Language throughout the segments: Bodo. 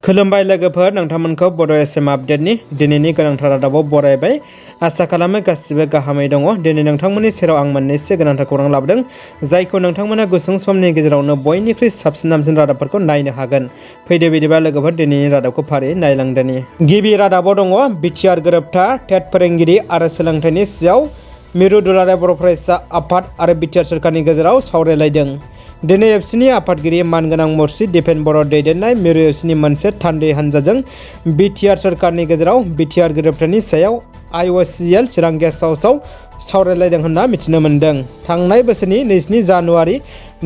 खुलुमबाय लोगोफोर, नोंथांमोनखौ बड' एसएम आपडेटनि दिनैनि गोनांथार रादाबाव बरायबाय। आसा खालामो गासिबो गाहामै दङ। दिनै नोंथांमोननि सेराव आं मोननैसो गोनांथार खौरां लाबोदों, जायखौ नोंथांमोना गुसुं समनि गेजेरावनो बयनिख्रुइ साबसिन हामसिन रादाबफोरखौ नायनो हागोन। फैदो बिदिबा लोगोफोर दिनैनि रादाबखौ फारियै नायलांदोनि। गिबि रादाबाव दङ बिटिआर गोरोबथा टेट फोरोंगिरि आरो सोलोंथाइनि सायाव मिरु दुलाराय बर' फरायसा आफाद आरो बिटिआर सोरखारनि गेजेराव सावरायलायदों। दिनै एबसुनि आफादगिरि मानगोनां मुर्सि दिपेन बर' दैदेननाय मिरु एबसुनि मोनसे थान्दै हान्जाजों बिटिआर सोरखारनि गेजेराव बिटिआर गोरोबथानि सायाव आइअसिएल चिरां गेस्ट हाउसआव सावरायलायदों होनना मिथिनो मोन्दों। थांनाय बोसोरनि 22 जानुवारि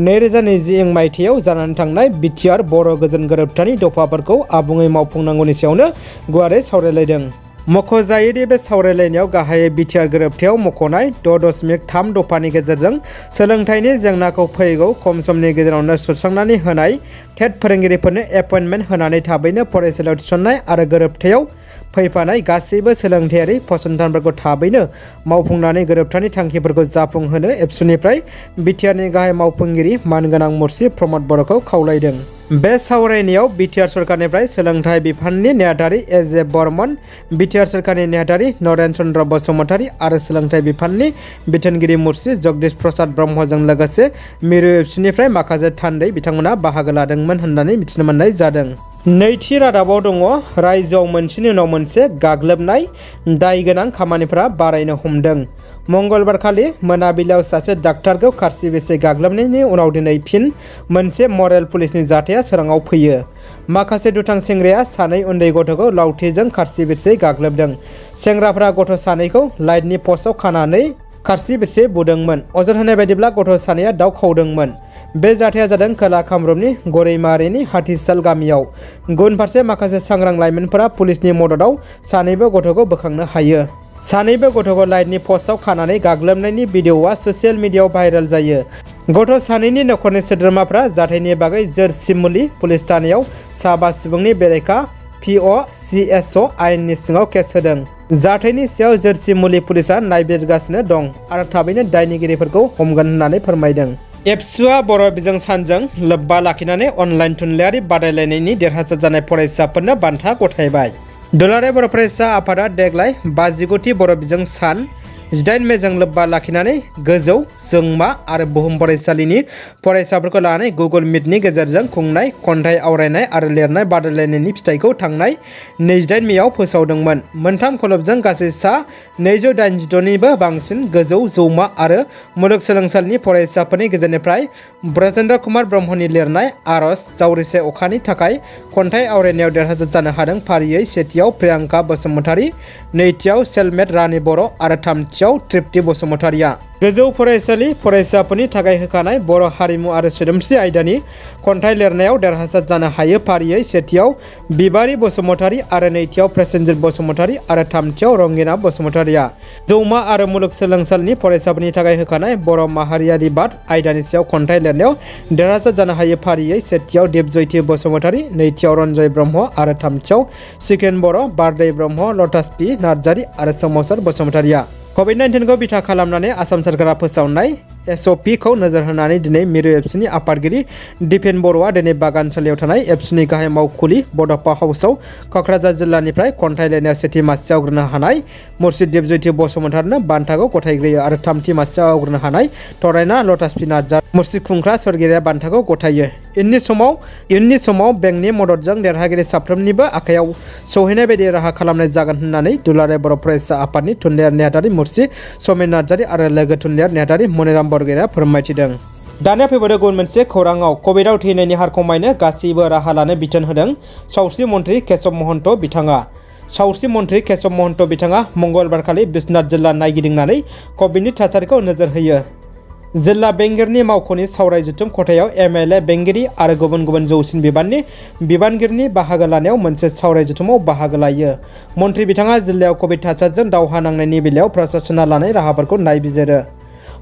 2020 मायथाइयाव जानानै थांनाय बिटिआर बर' गोजोन गोरोबथानि दफाफोरखौ आबुङै मावफुंनांगौनि सायावनो गुवारै सावरायलायदों। मख'जायोदि बे सावरायलायनायाव गाहायै बिटिआर गोरोबथायाव मख'नाय 6.3 दफानि गेजेरजों सोलोंथाइनि जेंनाखौ फैगौ खम समनि गेजेरावनो सुस्रांनानै होनाय, टेट फोरोंगिरिफोरनो एपइन्टमेन्ट होनानै थाबैनो फरायसालियाव थिसननाय आरो गोरोबथायाव फैफानाय गासैबो सोलोंथायारि फसंथानफोरखौ थाबैनो मावफुंनानै गोरोबथानि थांखिफोरखौ जाफुंहोनो एबसुनिफ्राय बिटिआरनि गाहाय मावफुंगिरि मानगोनां मुर्सि प्रमद बर'खौ खावलायदों। बे सावरायनायाव बिटिआर सरकारनिफ्राय सोलोंथाइ बिफाननि नेहाथारि ए.जे. बर्मन, बिटिआर सोरखारनि नेहाथारि नरेन चन्द्र बसुमतारी आरो सोलोंथाइ बिफाननि बिथोनगिरि मुर्सि जगदीश प्रसाद ब्रह्मजों लोगोसे मिरु एबसुनिफ्राय माखासे थान्दै बिथांमोना बाहागो लादोंमोन होननानै मिथिनो मोननाय जादों। नैथि रादाबाव दङ रायजोआव मोनसेनि उनाव मोनसे गाग्लोबनाय दायगोनां खामानिफोरा बारायनो हमदों। मंगलबारखालि मोनाबिलियाव सासे डाक्टारखौ खारसि-बिरसि गाग्लोबनायनि उनाव दिनै फिन मोनसे मरेल पुलिसनि जाथाया सोराङाव फैयो। माखासे दुथां सेंग्राया सानै उन्दै गथ'खौ लावथिजों खारसि-बिरसि गाग्लोबदों। सेंग्राफोरा गथ' सानैखौ लाइटनि पस्टआव खानानै खारसि-बिरसि बुदोंमोन। अजद होनाय बायदिब्ला गथ' सानैया दाउ खावदोंमोन। बे जाथाया जादों खोला कामरुपनि गरैमारिनि हाथिसाल गामियाव। गुबुन फारसे माखासे सांग्रां लाइमोनफोरा पुलिसनि मददआव सानैबो गथ'खौ बोखांनो हायो। सानैबो गथ'खौ लाइटनि पस्टआव खानानै गाग्लोबनायनि भिडिअ'आ ससियेल मिडियायाव भाइरेल जायो। गथ' सानैनि नखरनि सोद्रोमाफ्रा जाथायनि बागै जोरसिमुलि पुलिस थानायाव सा 5 सुबुंनि बेरेखा POCSO आयेननि सिङाव केस होदों। जाथायनि सायाव जोरसिमुलि पुलिसआ नायबिजिरगासिनो दं आरो थाबैनो दायनिगिरिफोरखौ हमगोन होननानै फोरमायदों। एबसुआ बर' बिजों सानजों लोब्बा लाखिनानै अनलाइन थुनलाइयारि बादायलायनायनि देरहासार जानाय फरायसाफोरनो बान्था गथायबाय। दुलाराय बर' फरायसा आफादा देग्लाय 59थि बर' बिजों सान 18 मेजों लोब्बा लाखिनानै गोजौ, जौमा आरो बुहुम फरायसालिनि फरायसाफोरखौ लानानै गुगोल मिटनि गेजेरजों खुंनाय खन्थाइ आवरायनाय आरो लिरनाय बादायलायनायनि फिथाइखौ थांनाय 28 मेआव फोसावदोंमोन। मोनथाम खलबजों गासै सा 286निबो बांसिन गोजौ, जौमा आरो मुलुगसोलोंसालिनि फरायसाफोरनि गेजेरनिफ्राय ब्रजेन्द्र कुमार ब्रह्मनि लिरनाय आरज जावरिसे अखानि थाखाय खन्थाइ आवरायनायाव देरहासार जानो हादों। फारियै सेथियाव प्रियांका बसुमतारी, नैथियाव सेलमेट रानि बर' आरो थामथियाव तृप्ति बसुमतारीया। गोजौ फरायसालि फरायसाफोरनि थाखाय होखानाय बर' हारिमु आरो सोदोमस्रि आयदानि खन्थाइ लिरनायाव देरहासार जानो हायो। फारियै सेथियाव बिबारी बसुमतारी आरो नैथियाव प्रसेनजित बसुमतारी आरो थामथियाव रंगिना बसुमतारीया। जौमा आरो मुलुगसोलोंसालिनि फरायसाफोरनि थाखाय होखानाय बर' माहारियारिबाद आयदानि सायाव खन्थाइ लिरनायाव देरहासार जानो हायो। फारियै सेथियाव दिपजयती बसुमतारी, नैथियाव रन्जय ब्रह्म आरो थामथियाव सिकेन बर', बारदै ब्रह्म, लटास पि नार्जारी आरो सोमावसार बसुमतारीया। COVID-19 खौ बिथा खालामनानै आसाम सोरखारा फोसावनाय SOP खौ नोजोर होनानै दिनै मिरु एबसुनि आफादगिरि दिपेन बर'आ दिनै बागानसालियाव थानाय एबसुनि गाहाय मावखुलि बड'फा हाउसआव क'क्राझार जिल्लानिफ्राय खन्थाइ लिरनायाव सेथि मासि आवग्रिनो हानाय मुर्सि दिपजयती बसुमतारीनो बान्थाखौ गथायग्रोयो आरो थामथि मासिआव आवग्रिनो हानाय थरायना लटास पि नार्जारी मुर्सि खुंख्रा सरगिरिया बान्थाखौ गथायो। इयुननि समाव बेंकनि मददजों देरहागिरि साफ्रोमनिबो आखायाव सौहैनाय बायदि राहा खालामनाय जागोन होननानै दुलाराय बर' फरायसा आफादनि थुनलाइयारि नेहाथारि मुर्सि सौमेन नार्जारी आरो लोगो थुनलाइयारि नेहाथारि मनिराम बरगयारिया फोरमायथिदों। दानिया फैबावदों गुबुन मोनसे खौराङाव। कभिडआव थैनायनि हार खमायनो गासैबो राहा लानो बिथोन होदों सावस्रि मन्थ्रि केशव महन्त बिथाङा। सावस्रि मन्थ्रि केशव महन्त बिथाङा मंगलबारखालि बिश्वनाथ जिल्ला नायगिदिंनानै कभिडनि थासारिखौ नोजोर होयो। जिल्ला बेंगिरिनि मावख'नि सावराय जथुम खथायाव MLA बेंगिरि आरो गुबुन गुबुन जौसिन बिबाननि बिबानगिरिनि बाहागो लानायाव मोनसे सावराय जथुमाव बाहागो लायो। मन्थ्रि बिथाङा जिल्लायाव कभिड थासारिजों दावहा नांनायनि बेलायाव प्रशासना लानाय राहाफोरखौ नायबिजिरो।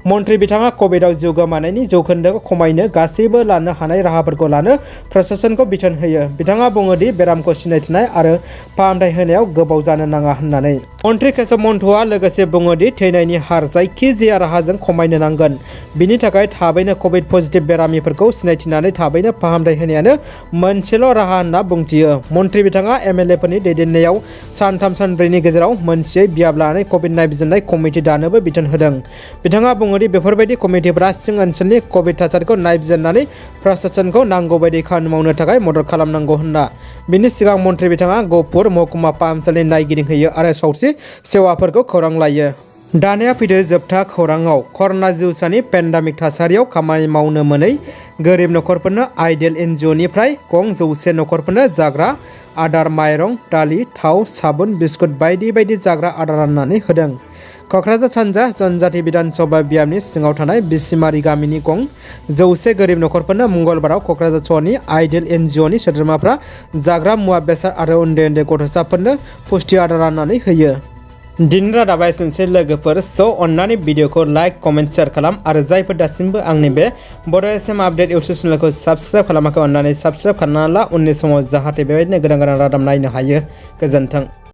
मन्थ्रि बिथाङा कभिडआव जिउ गोमानायनि जौखोन्दोखौ खमायनो गासैबो लानो हानाय राहाफोरखौ लानो प्रशासनखौ बिथोन होयो। बिथाङा बुङो दि बेरामखौ सिनायथिनाय आरो फाहामथाय होनायाव गोबाव जानो नाङा होननानै। मन्थ्रि केशव मन्थ'आ लोगोसे बुङो दि थैनायनि हार जायखिजाया राहाजों खमायनो नांगोन। बिनि थाखाय थाबैनो कभिड पजिटिभ बेरामिफोरखौ सिनायथिनानै थाबैनो फाहामथाय होनायानो मोनसेल' राहा होनना बुंथियो। मन्थ्रि बिथाङा एमएलएफोरनि दैदेननायाव सानथाम सानब्रैनि गेजेराव मोनसे बियाब लानानै कभिड नायबिजिरनाय कमिटि दानोबो बिथोन होदों। बिथाङा बुङो दि बेफोरबायदि कमिटिफोरा सिं ओनसोलनि कभिड थासारिखौ नायबिजिरनानै प्रशासनखौ नांगौ बायदि खामानि मावनो थाखाय मदद खालामनांगौ होनना। बिनि सिगां मन्थ्रि बिथाङा गहपुर महकुमा फाहामसालि नायगिदिंहैयो आरो सावस्रि सेवाफोरखौ खौरां लायो। दानिया फैदो जोबथा खौराङाव। कर'ना जिउसानि पेन्डेमिक थासारियाव खामानि मावनो मोनै गोरिब नखरफोरनो आइडेल एनजिअ'निफ्राय गं 100 नखरफोरनो जाग्रा आदार माइरं, दालि, थाव, साबुन, बिस्कुट बायदि बायदि जाग्रा आदार राननानै होदों। क'क्राझार सानजा जनजाति बिधानसभा बियाबनि सिङाव थानाय बिसिमारि गामिनि गं 100 गोरिब नखरफोरनो मंगलबाराव क'क्राझार सहरनि आइडेल एनजिअ'नि सोद्रोमाफ्रा जाग्रा मुवा बेसाद आरो उन्दै उन्दै गथ'साफोरनो पुष्टि आदार राननानै होयो। दिनैनि रादाबा एसेनोसै लोगोफोर। अन्नानै भिडिअखौ लाइक, कमेन्ट, शेयार खालाम आरो जायफोर दासिमबो आंनि बे Bodo' S M update YouTube चेनेलखौ साबस्क्राइब खालामाखै अन्नानै साबस्क्राइब खालामना ला, उननि समाव जाहाथे बेबायदिनो गोदान गोदान रादाब नायनो हायो। गोजोन्थों।